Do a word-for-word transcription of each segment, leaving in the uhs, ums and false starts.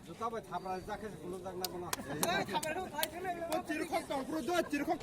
Juta bai thapra jakhe se guluk jak na bono. Chirkhok tong phuru do, chirkhok.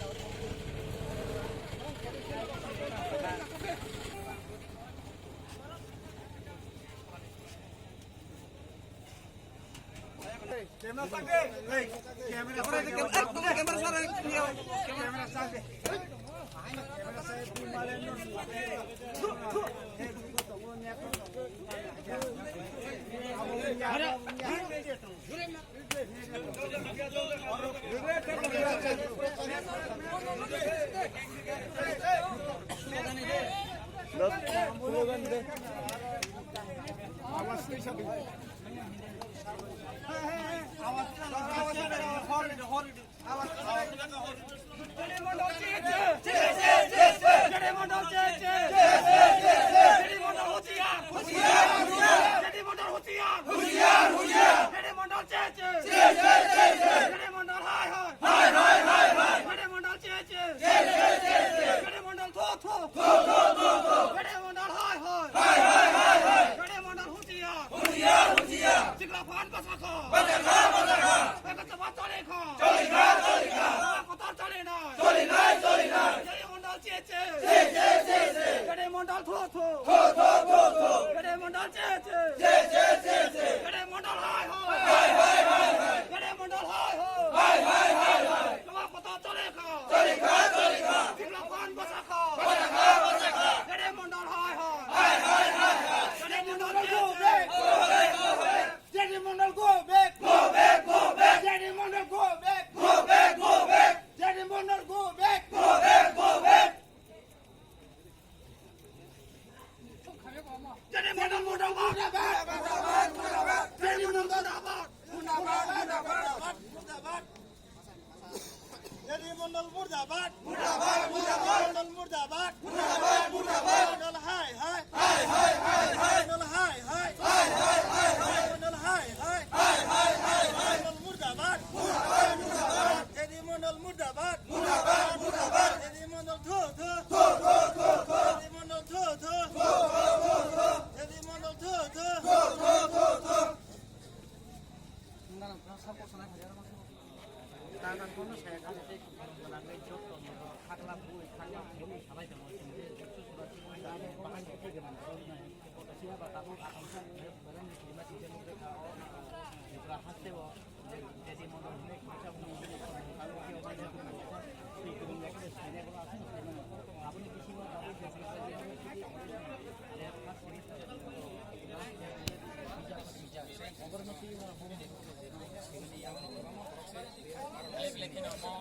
Gede Mondol hai hai. Hai hai hai hai. Gede Mondol che che. Che che che che. Gede Mondol thu thu. Thu thu thu thu. Gede Mondol hai hai. Hai hai hai hai. Gede Mondol husiar. Husiar husiar. Chikla phan basa kha. Basa kha basa kha. Eko chaba chole kha. Chole kha chole kha. Kotor chole nai. Chole nai chole nai. Gede Mondol che che. Che che che che. Gede Mondol thu thu. Thu thu thu thu. Gede Mondol che che. Che che che che. Gede Mondol hai hai. Hai hai hai hai. Gede Mondol hai hai. Hai hai hai hai. Chaba kotor chole kha. Chole kha chole kha. Chikla phan basa kha. Basa kha basa kha. Gede Mondol hai hai. Hai hai hai hai. Gede Mondol che che. Go back, go back. J D Mondol go back. Go back, go back. J D Mondol go back. Go back, go back. J D Mondol go back. Go back, go back. J D Mondol murdabad. Murdabad, murdabad. J D Mondol murdabad. Murdabad, murdabad, murdabad. J D Mondol murdabad. Murdabad, murdabad. Mondol murdabad. Murdabad, murdabad. Mondol hai hai. Hai hai hai hai. Mondol hai hai. Hai hai hai hai. Mondol hai hai. Hai hai hai hai. Mondol murdabad. Murdabad, murdabad. J D Mondol murdabad. Murdabad, murdabad. J D Mondol thu thu. Thu thu thu thu. J D Mondol thu thu. Thu thu thu thu. J D Mondol thu thu. Thu thu thu thu. Belai belai kheno omo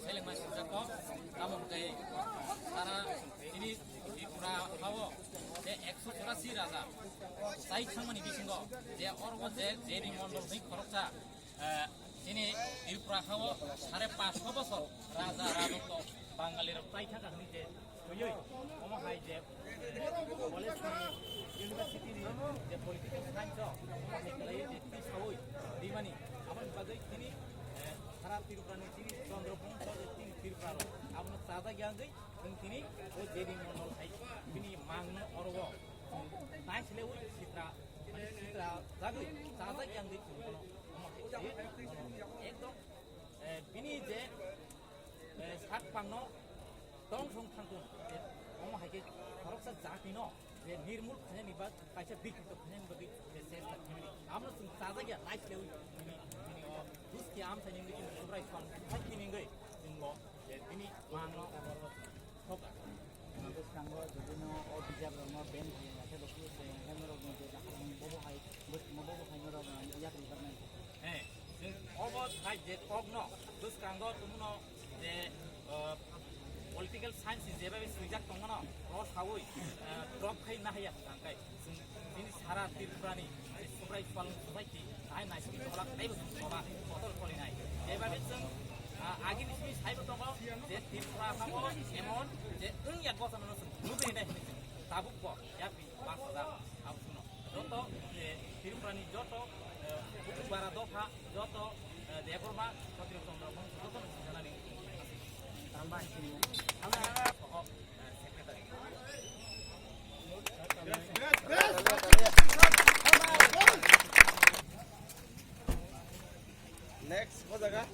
selengma swijak kok, tamo hwnkhe sara chini Tripura hao je ekso churasi raja chai thangmani bisingo je oro je J D Mondol hwnwi khoroksa, eh, chini Tripura hao sare panchsho bosor raja rajotw Bangali rok chai thangkha hwnwi je Twiwi, omo hai je college ni, university ni je political science o, omo hai kwlaiwi je twi saui rimani, aboni bagwi chini, eh, sara Tripura ni chini Chandra Bongso je chini Tripura rok, abono chajak ya wngwi chwng tini o J D Mondol hai bini mang no oro o chwng naisilaiwi sitra, mane sitra jagwi chajak ya wngwi chwng bono omo hai se, ekdom, eh, bini je, eh, sak pangno tong song thangtung, je omo hai khe khoroksa jatino je nirmul khainani ba kaisa bikrito khainani bagwi je chesta khaimani. Amno chwng chajak ya, naisilaiwi bini, bini o buski amchaini wngwi chwng Subrai Sal hai tini wngwi chwng bo je bini mangno oro thok. Bwskango jodi no o bijap rok no ban khlai ya khe bo khe se hwnkhai norok no je jahar bobo hai, bwskango bobo hai norok no yak rijak nai. He, chwng obo hai je kokno bwskango tongmano je, uh, political science ni jebai swijak tongmano, oro saui, uh, drop khai nahaya hwnkha hwnkhe chwng chini sara Tripura ni je Subrai Sal Society hai naisingni tola teibo chwng tola kotor kolinai. Jebai chwng, uh, agini simi saibo tongo je Tripura hao emon je wngya gotano chwng nugwi nai hwnwi chwng tabuk bo yapri bachajak abo chwngno. Joto, eh, Tripura ni joto, eh, Bukugbara dopha, joto, eh, Debbarma, Khatriyo Chandra Bongso, joto no sinjanani. Soho, eh, secretary. O jaga.